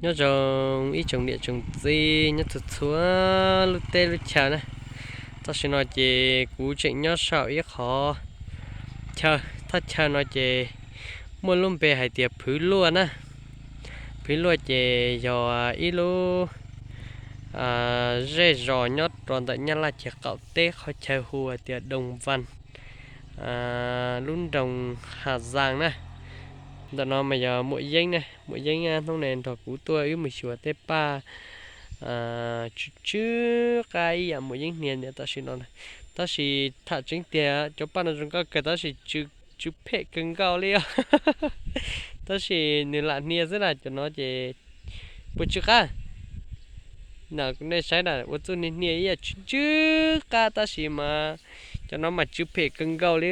Nyob zoo ib tsoom niam tsoom txiv nyob txhua txhua lub teb lub chaw na. Tam sim no ces kuv tseem nyob saum ib qhov chaw, thaj chaw no ces muaj lub npe hais tias Phwv Luaj na. Phwv Luaj ces yog ib lub zej zos nyob rau ntawm Nyab Laj ceg qaum teb qhov chaw hu hais tias Doos Vas, lub nroog Has Zaas na. Ntawm no mas yog Muam Yeeb ne, Muam Yeeb hnub no nrog kuv tuaj wb mus xyuas tej paj tsw tsw qab ib yam Muam Yeeb hnia tam sim no. Tab sis tham tseeb tiag cov paj no zoo nkauj kawg tab sis tsw phem kawg nkaus li os. Tab sis nws lam hnia xwb na, cov no ces puas tsw qab? Nej saib na, ua txuj hnia hnia ib yam tsw tsw qab tab sis mas cov no mas tsw phem kawg nkaus li.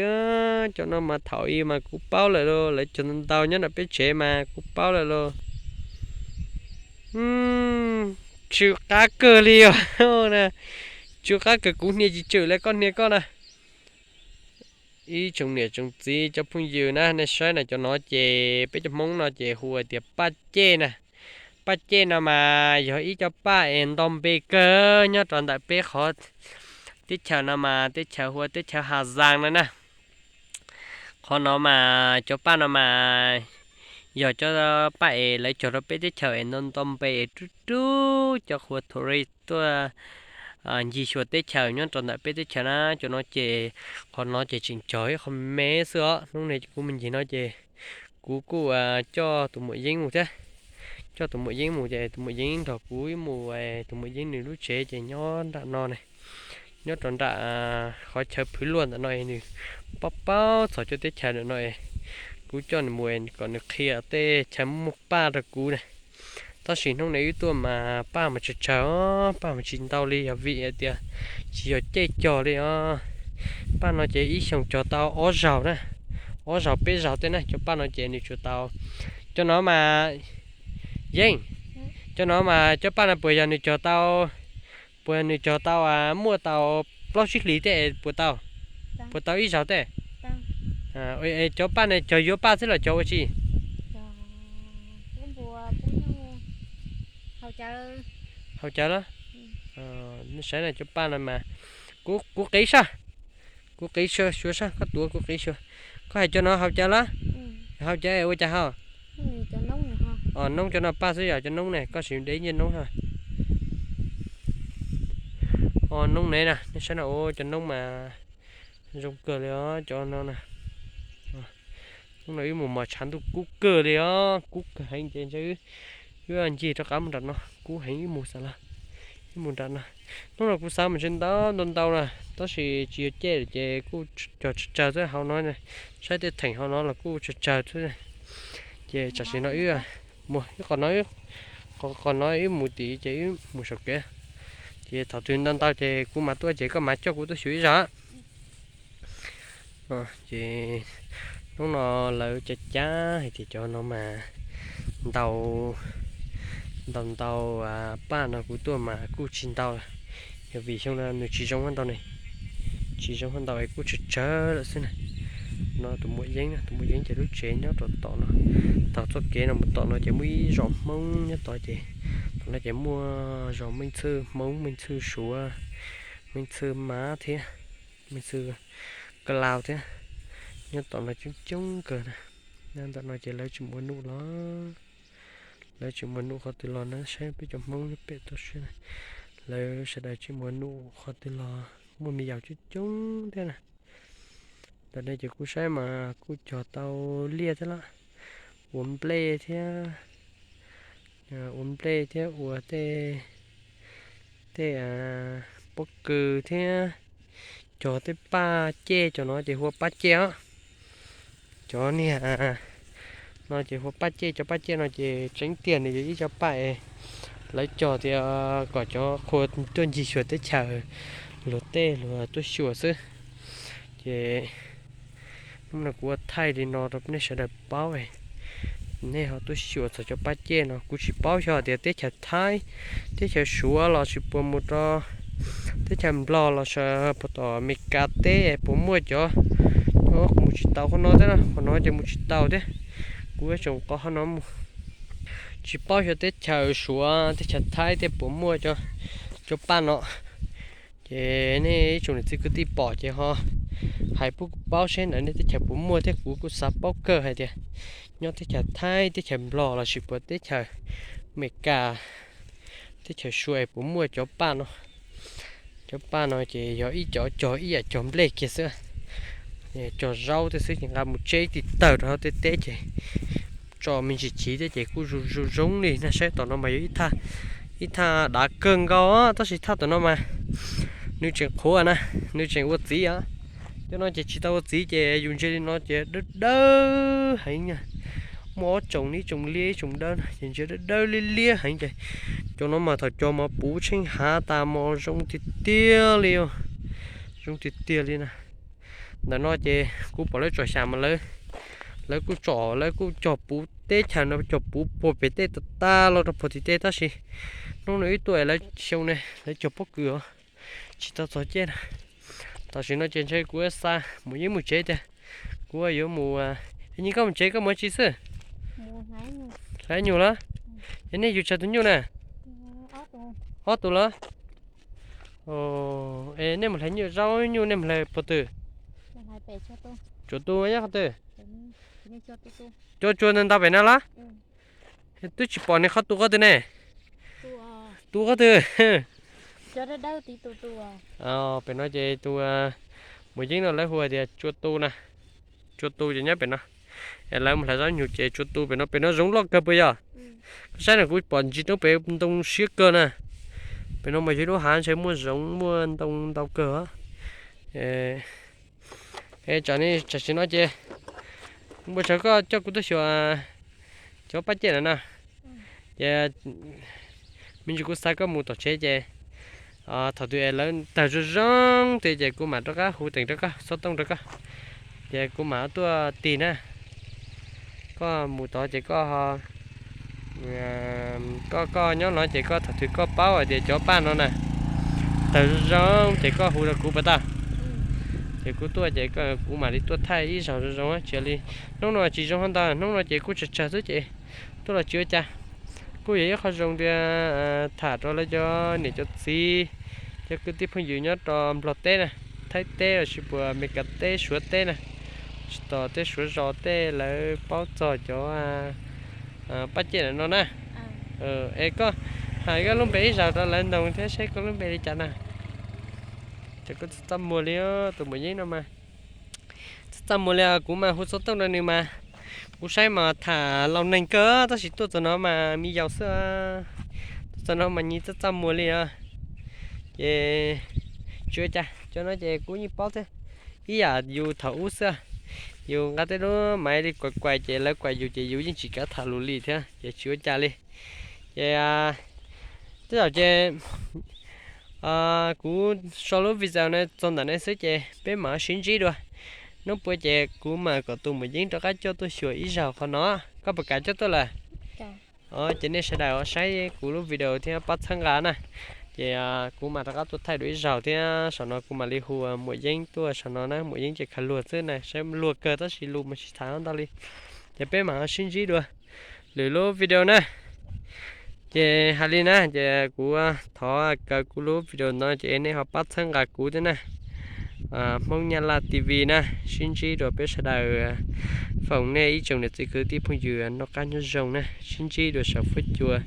Cov no mas thaum i mas kuv paub lawm lauj, lawv cog ntau ntau nyob nram peb tsev mas kuv paub lawm lauj. Tsw qab kawg li os. Tsw qab kawg, kuv hnia tsis tswm li koj hnia koj na. Ib tsoom niam tsoom txiv cov phooj ywg na, nej saib na, cov no ces peb cov Hmoob no ces hu hais tias paj cej na. Paj cej no mas yog ib co paj es ntau npe kawg nyob rau ntawm peb qhov teb chaws no mas teb chaws hu ua teb chaws Has Zaas no na. Qhov no mas cov paj no mas yog cov paj es lawv cog rau peb teb chaws es ntau ntau npe es rub rub cov qhua tourist tuaj ncig xyuas teb chaws nyob rau ntawm peb teb chaws na. Cov no ces qhov no ces tseem cog ib qho me xwb os. Hnub no kuv mus ncig no ces kuv kuj coj tus Muam Yeeb mus thiab. Coj tus Muam Yeeb mus ces tus Muam Yeeb nrog kuv ib mus, tus Muam Yeeb nws lub tsev ces nyob nram no ne, nyob rau nram qhov chaw Phwv Luaj ntawm no es nws paub paub txog cov teb chaws ntawm no es kuv coj nws mus kom nws qhia tej chaw muaj paj rau kuv na. Tab sis hnub no wb tuaj mas paj mas tsawg tsawg, paj mas tsis ntau li yog vim hais tias tsis yog caij cog li os. Paj no ces ib xyoos cog tau ob zaug na, ob zaug peb zaug tej na. Cov paj no ces nws tsuas tau, cov no mas, Yeeb, cov no mas cov paj no puas yog nws cog tau, puas yog nws cog tau muaj tau plaub tsib hlis tej puas tau, puas tau ib zaug tej? Cov paj no cog yuav paj xwb los cog ua tsi? Haus cawv los? Nej saib na, cov paj no mas, kuv qiv saj, kuv qiv xyuas saj, koj tuav kuv qiv xyuas. Koj hais cov no haus cawv los? Haus cawv ua cas haus? Noob cov no paj xwb yog cov noob ne, koj sim de nyiaj noob. Noob ne na, nej saib na, ua cov noob mas zoo kawg li os cov no na. Hnub no wb mus mos tshav ntuj kub kawg li os, kub kawg heev ces ntshe wb ncig rov qab mus nram no, kub heev wb mus xav lawm, wb mus nram no. Hnub no kuv xav mas ntshe ntau ntau ntau na, tab sis tsis yog caij lawm ces kuj cog tsawg tsawg xwb hauv no, saib tej theem hauv no los kuj tsawg tsawg xwb. Ces tam sim no wb mus ib qho no, qhov no wb mus tim ces wb mus saum kev, ces thaum twg ntau ntau ces kuv mam tuaj ces koj mam coj kuv tuaj xyuas ib zaug. Ces hnub no lawv cab cab hais tias cov no mas ntau ntau ntau, paj no kuv tuaj mas kuj tsis ntau, yog vim xyoo no nws tsis zoo ntau ne, tsis zoo ntau es kuj tsawg tsawg lawm xwb na. No tus Muam Yeeb, tus Muam Yeeb ces lub tsev nyob rau tom no, taug txoj kev no mus tom no ces muaj ib zos Hmoob nyob tod ces, tom no ces muaj zos Meej Txhwj Hmoob, Meej Txhwj Suav, Meej Txhwj Mab thiab Meej Txhwj Ka Laus thiab, nyob tom no coob coob kawg na. Nyob ntawm no ces lawv tsis muaj nuj los, lawv tsis muaj nuj qhov twg los na, saib peb cov Hmoob nyob pem toj siab na, lawv sawv daws tsis muaj nuj qhov twg los muaj me yaus coob coob thiab na. Ntawm no ces kuj saib mas kuj cog tau liaj thiab los, ua nplej thiab, ua nplej thiab ua tej, tej pob kws thiab, cog tej paj cej, cov no ces hu ua paj cej os. Cov niag no ces hu ua paj cej, cov paj cej no ces tseeb tiag nws yog ib co paj es lawv cog tias kom cov qhua tuaj ncig xyuas teb chaws, luag tej luag tuaj xyuas xwb. Ces hnub no kuv ua thaij li no rau nej sawv daws paub, nej ho tuaj xyuas txog cov paj cej no. Kuv tsis paub xyov tias teb chaws Thaib, teb chaws Suav los sis puas mus rau teb chaws Nplog los sis puas tom Amelikas teb puas muaj cov, mus tsis tau qhov no thiab, qhov no ces mus tsis tau thiab. Kuv tseem qhov no mus, tsis paub xyuas teb chaws Suav teb chaws Thaib thiab puas muaj cov paj no. Ces nej ib tsoom niam txiv kwv tij pom ces ho hais pub kuv paub seb ntawm nej teb chaws puas muaj thiab kuv kuj xav paub kawg hais tias nyob teb chaws Thaib teb chaws Nplog lossis puas teb chaws Amelikas teb chaws Suav es puas muaj cov paj no. Cov paj no ces yog ib cov cog ib yam cog nplej kiag xwb, cog zaub thiab xwb ces nqa mus tseb ib teg tawg rau hauv tej teb ces tso me ntsis chiv thiab ces kuj zoo zoo li na. Saib tom no mas yog ib thaj dav kawg nkaus tab sis thaj tom no mas nws tseem qhuav na, nws tseem ua txiv os. Cov no ces tsis tau ua txiv ces yus ntsia li no ces dawb dawb heev na. Muaj ob tsoom, ib tsoom liab ib tsoom dawb no ces ntsia dawb dawb liab liab heev ces cov no mas thaum cog mas puv tsheej hav tas mas zoo tiag tiag li os. Zoo tiag tiag li na. Ntawm no ces kuv pom lawv tsom xyas mas lawv, lawv kuj tsom, lawv kuj cog puv teb chaws no, cog puv puag pem teb tag tag los rau puag tim teb tab sis hnub no wb tuaj lawv xyoo ne lawv cog pob kws os, tsis tau txog ciaj na. Tam sim no ces ntshe kuv xa Muam Yeeb mus tsev tiag, kuv yuav mus. Nyiaj, koj mus tsev koj mus dab tsi xwb? Hlais nyuj los? Es nej yug tsawg tus nyuj na? Ob tus los? Es nej mus hlais nyuj, zaub nyuj nej mus hlais puag twg? Tsuas tu nyob qhov twg? Cua tsuas ntau ntau pem no los? Twb tsis pom nws qhov tu qhov twg ne. Tu qhov twg? Pem no ces tus Muam Yeeb no lawv hu tias Tsua Tu na. Tsua Tu ces nyob pem no. Es lawv mus hlais zaub nyuj ces Tsua Tu pem no, pem no zoov loj kawg puas yog? Koj saib na, kuv pom ntsis roob pem ntoo siab kawg na. Pem no mas yog lub hav ntshe muaj zoov muaj ntoo ntau kawg. Es tsam no, tsam sim no ces kuv mus tsav koj coj kuv tuaj xyuas cov paj ciaj na no. Ces me ntsis kuv xa koj mus tom tsev ces thaum twg es lawv tawg zoo zoo tiag ces kuv mam rov qab hu teem rau koj, xov tooj rau koj. Ces kuv mam tuaj tig na. Koj mus tod ces koj, koj, koj nyob no ces koj thaum twg koj paub hais tias cov paj no na tawg zoo zoo ces koj hu rau kuv puas tau? Ces kuv tuaj ces kuv mam li tuaj thaij ib zaug zoo zoo tsis li. Hnub no tsis zoo hov ntag, hnub no ces kuj tsawg tsawg xwb ces tuaj los tsis ua cas. Kuj yog ib qho zoo tias tham rau lawv cov niam cov txiv, cov kwv tij phooj ywg nyob rau Nplog teb na, Thaib teb lossis puas Amelikas teb, Suav teb na, tsis tos tej Suav zos tej lawv paub txog cov paj ciaj no na. Es koj hais koj lub npe ib zaug rau lawv ntoog thiab seb koj lub npe li cas na. Ces koj txaj txaj muag li tus Muam Yeeb no mas. Txaj txaj muag li, kuv mas hu xov tooj rau nws mas kuv saib mas tham laus neeg kawg tab sis tuaj txog no mas me yaus xwb. Tuaj txog no mas nyias txaj txaj muag li os. Ces tsis ua cas, cov no ces kuv yeej paub thiab. Ib yam yus thaum ub xwb, yus nqa tej lub maiv li kuaim kuaim ces lawv kuaim yus ces yus yeej tsis kav tham lus li thiab ces tsis ua cas li. Ces tej zaum ces kuv sau lub video no txog ntawm no xwb ces peb mam sib ntsib dua. Hnub puav ces kuv mam kom tus Muam Yeeb rov qab coj tuaj xyuas ib zaug qhov no. Koj puas kam coj tuaj lawm? Ces nej sawv daws saib kuv lub video thiab pab txhawb nqa na. Ces kuv mam rov qab tuaj thaij dua ib zaug thiab, saum no kuv mam li hu Muam Yeeb tuaj saum no na. Muam Yeeb ces khav luag xwb na, saib luag kawg tab sis lus mas tsis tham ntau li. Ces peb mam sib ntsib dua lwm lub video na. Ces hais li na, ces kuv thov kaw kuv lub video no ces nej ho pab txhawb nqa kuv thiab na. Hmoob Nyab Laj T V na, sib ntsib dua peb sawv daws. Foom nej ib tsoom niam txiv kwv tij phooj ywg noj qab nyob zoo na, sib ntsib dua saum fuab cua.